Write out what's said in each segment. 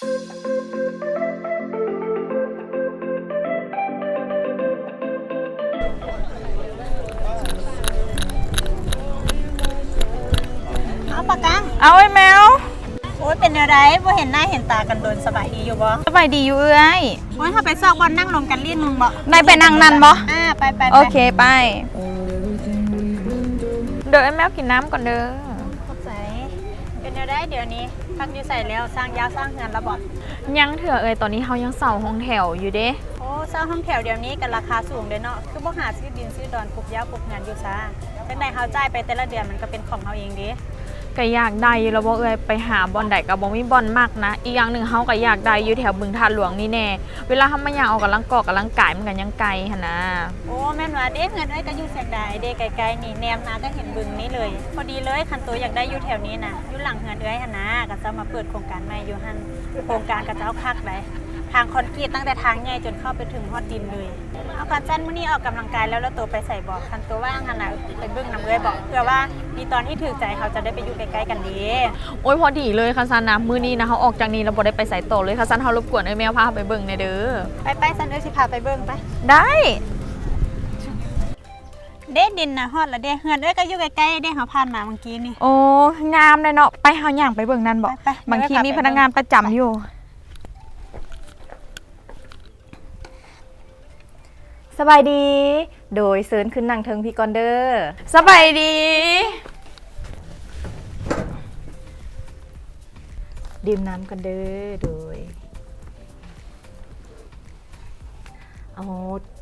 ເອົາປາກາງ ເອົາໄອ້ແມວ. ໂອ້ຍ ເປັນແນວໃດ? ບໍ່ເຫັນໜ້າເຫັນຕາກັນດົນ, ສະບາຍດີຢູ່ບໍ່? ສະບາຍດີຢູ່ເອື້ອຍ. ໂອ້ຍ ເຮົາໄປຊອກບ່ອນນັ່ງລົມກັນລີ້ນໜຶ່ງບໍ່? ໄດ້ໄປນັ່ງນັ້ນບໍ່? ອ່າ ໄປໆໆ ໂອເຄ ໄປ. ເດີ ອ້າຍແມວກິນນ້ຳກ່ອນເດີ. ຂອບໃຈ. ເປັນແນວໃດດຽວນີ້? ພັກຢູ່ໃສແລ້ວ? ສ້າງຢາສ້າງເຮືອນແລ້ວບໍ່? ຍັງເທື່ອເອື້ອຍ, ຕອນນີ້ເຮົາຍັງເຊົ່າຫ້ອງແຖວຢູ່ເດ້. ໂອ້ ເຊົ່າຫ້ອງແຖວດຽວນີ້ກໍລາຄາສູງເດ້ເນາະ, ຄືບໍ່ຫາຊື້ດິນຊື້ດອນປຸກຢາປຸກເຮືອນຢູ່ຊາ? ຈັ່ງໃດເຮົາຈ່າຍໄປແຕ່ລະເດືອນມັນກໍເປັນຂອງເຮົາເອງເດ້. ກໍຢາກໄດ້ຢູ່ແລ້ວບໍ່ເອື້ອຍ, ໄປຫາບ່ອນໃດກໍບໍ່ມີບ່ອນມັກນະ. ອີກຢ່າງໜຶ່ງເຮົາກໍຢາກໄດ້ຢູ່ແຖວບຶງທາດຫຼວງນີ້ແດ່. ເວລາເຮົາມາຍ່າງອອກກຳລັງກອກກຳລັງກາຍມັນກໍຍັງໄກຫັ້ນນາ. ໂອ້ ແມ່ນວ່າເດ້, ເຮືອນເອື້ອຍກໍຢູ່ສຽງດາຍເດ້, ໃກ້ໆນີ້, ແນມມາກໍເຫັນບຶງນີ້ເລີຍ. ພໍດີເລີຍ, ຄັນໂຕຢາກໄດ້ຢູ່ແຖວນີ້ນະ, ຢູ່ຫຼັງເຮືອນເອື້ອຍຫັ້ນນາ, ຂະເຈົ້າມາເປີດໂຄງການໃໝ່ຢູ່ຫັ້ນ. ໂຄງການຂະເຈົ້າຄັກໃດ໋, ທາງຄອນກຣີດຕັ້ງແຕ່ທາງໃຫຍ່ຈົນເຂົ້າໄປເຖິງຮອດດິນເລີຍ. ເອົາ ຄັນຊັ້ນມື້ນີ້ອອກກຳລັງກາຍແລ້ວ, ແລ້ວໂຕໄປໃສບໍ່? ຄັນໂຕວ່າງຫັ້ນນະ, ໄປເບິ່ງນຳເອື້ອຍບໍ່? ເພື່ອວ່າມີຕອນທີ່ຖືກໃຈ, ເຮົາຈະໄດ້ໄປຢູ່ໃກ້ໆກັນເດ້. ໂອ້ຍ ພໍດີເລີຍ, ຄັນຊັ້ນນະ, ມື້ນີ້ນະ ເຮົາອອກຈາກນີ້ແລ້ວບໍ່ໄດ້ໄປໃສຕໍ່ເລີຍ. ຄັນຊັ້ນເຮົາລົບກວນເອື້ອຍແມວພາເຮົາໄປເບິ່ງແດ່ເດີ. ໄປໆ ຊັ້ນເອື້ອຍຊິພາໄປເບິ່ງ. ໄປ. ໄດ້. ເດ້ ດິນນະຮອດລະເດ້, ເຮືອນເອື້ອຍກໍຢູ່ໃກ້ໆເດ້, ເຮົາຜ່ານມາເມື່ອກີ້ນີ້. ໂອ້ ງາມເດ້ເນາະ, ໄປ ເຮົາຍ່າງໄປເບິ່ງນັ້ນບໍ່? ໄປໆ ບາງທີມີພະນັກງານປະຈຳຢູ່. ສະບາຍດີ. ໂດຍ ເຊີນຂຶ້ນນັ່ງເທິງພີ້ກ່ອນເດີ. ສະບາຍດີ. ດື່ມນ້ຳກ່ອນເດີ. ໂດຍ. ອໍ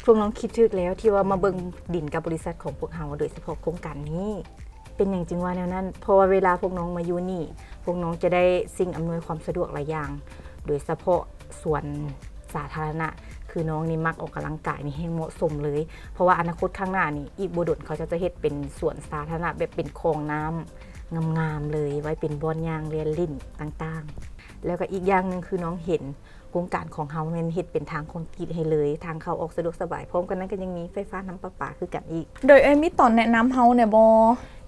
ພວກນ້ອງຄິດຖືກແລ້ວ ທີ່ວ່າມາເບິ່ງດິນກັບບໍລິສັດຂອງພວກເຮົາ, ໂດຍສະເພາະໂຄງການນີ້. ເປັນຫຍັງຈຶ່ງວ່າແນວນັ້ນ? ເພາະວ່າເວລາພວກນ້ອງມາຢູ່ນີ້, ພວກນ້ອງຈະໄດ້ສິ່ງອຳນວຍຄວາມສະດວກຫຼາຍຢ່າງ, ໂດຍສະເພາະສວນສາທາລະນະ. ຄືນ້ອງນີ້ມັກອອກກຳລັງກາຍນີ້ແຮງເໝາະສົມເລີຍ, ເພາະວ່າອະນາຄົດຂ້າງໜ້ານີ້ ອີກບໍ່ດົນເຂົາເຈົ້າຈະເຮັດເປັນສວນສາທາລະນະ ແບບເປັນຄອງນ້ຳງາມໆເລີຍ, ໄວ້ເປັນບ່ອນຍ່າງແລ່ນຫຼິ້ນຕ່າງໆ. ແລ້ວກໍອີກຢ່າງໜຶ່ງ ຄືນ້ອງເຫັນ ໂຄງການຂອງເຮົາແມ່ນເຮັດເປັນທາງຄອນກຣີດໃຫ້ເລີຍ, ທາງເຂົ້າອອກສະດວກສະບາຍ, ພ້ອມກັນນັ້ນກໍຍັງມີໄຟຟ້ານ້ຳປະປາຄືກັນອີກ. ໂດຍເອື້ອຍມີຕອນແນະນຳເຮົາແດ່ບໍ່?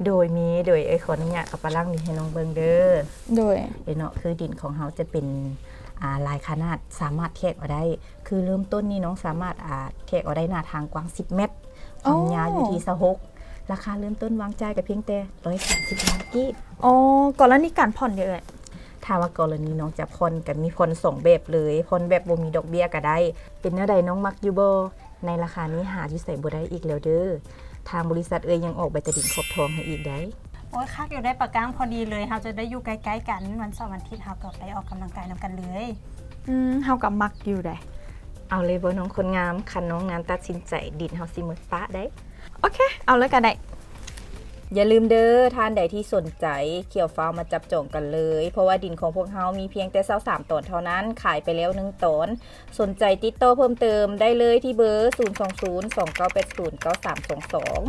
ໂດຍມີ, ໂດຍເອື້ອຍຂໍອະນຸຍາດເອົາປາລ່າງດິນໃຫ້ນ້ອງເບິ່ງເດີ. ໂດຍ. ເນາະ, ຄືດິນຂອງເຮົາຈະເປັນ ອ່າ ຫຼາຍຂະໜາດ, ສາມາດແທກເອົາໄດ້. ຄືເລີ່ມຕົ້ນນີ້ນ້ອງສາມາດ ອ່າ ແທກເອົາໄດ້ໜ້າທາງກວ້າງສິບແມັດ, ຄວາມຍາວຢູ່ທີ່ຊາວຫົກ. ອໍ. ລາຄາເລີ່ມຕົ້ນວາງຈ່າຍກໍພຽງແຕ່ຮ້ອຍສາມສິບລ້ານກີບ. ອໍ ກໍລະນີການຜ່ອນເດເອື້ອຍ? ຖ້າວ່າກໍລະນີນ້ອງຈະຜ່ອນ ກໍມີຜ່ອນສອງແບບເລີຍ, ຜ່ອນແບບບໍ່ມີດອກເບ້ຍກໍໄດ້. ເປັນແນວໃດ, ນ້ອງມັກຢູ່ບໍ່? ໃນລາຄານີ້ຫາຢູ່ໃສບໍ່ໄດ້ອີກແລ້ວເດີ. ທາງບໍລິສັດເອື້ອຍຍັງອອກໃບຕາດິນຂອບທອງໃຫ້ອີກໃດ໋. ໂອ້ຍ ຄັກຢູ່ໄດ໋ປາກາງ, ພໍດີເລີຍ, ເຮົາຈະໄດ້ຢູ່ໃກ້ໆກັນ, ວັນເສົາວັນອາທິດເຮົາກໍໄປອອກກຳລັງກາຍນຳກັນເລີຍ. ອືມ ເຮົາກໍມັກຢູ່ໃດ໋. ເອົາເລີຍບໍ່ນ້ອງຄົນງາມ? ຄັນນ້ອງນັ້ນຕັດສິນໃຈ, ດິນເຮົາຊິໝົດປະໄດ໋. ໂອເຄ ເອົາເລີຍກໍໄດ້. ຢ່າລືມເດີ, ທ່ານໃດທີ່ສົນໃຈ, ຂ້ຽວຟ້າວມາຈັບຈອງກັນເລີຍ, ເພາະວ່າດິນຂອງພວກເຮົາມີພຽງແຕ່ຊາວສາມຕອນເທົ່ານັ້ນ, ຂາຍໄປແລ້ວໜຶ່ງຕອນ. ສົນໃຈຕິດຕໍ່ເພີ່ມເຕີມໄດ້ເລີຍທີ່ເບີ ສູນສອງສູນ ສອງເກົ້າແປດສູນ ເກົ້າສາມສອງສອງ.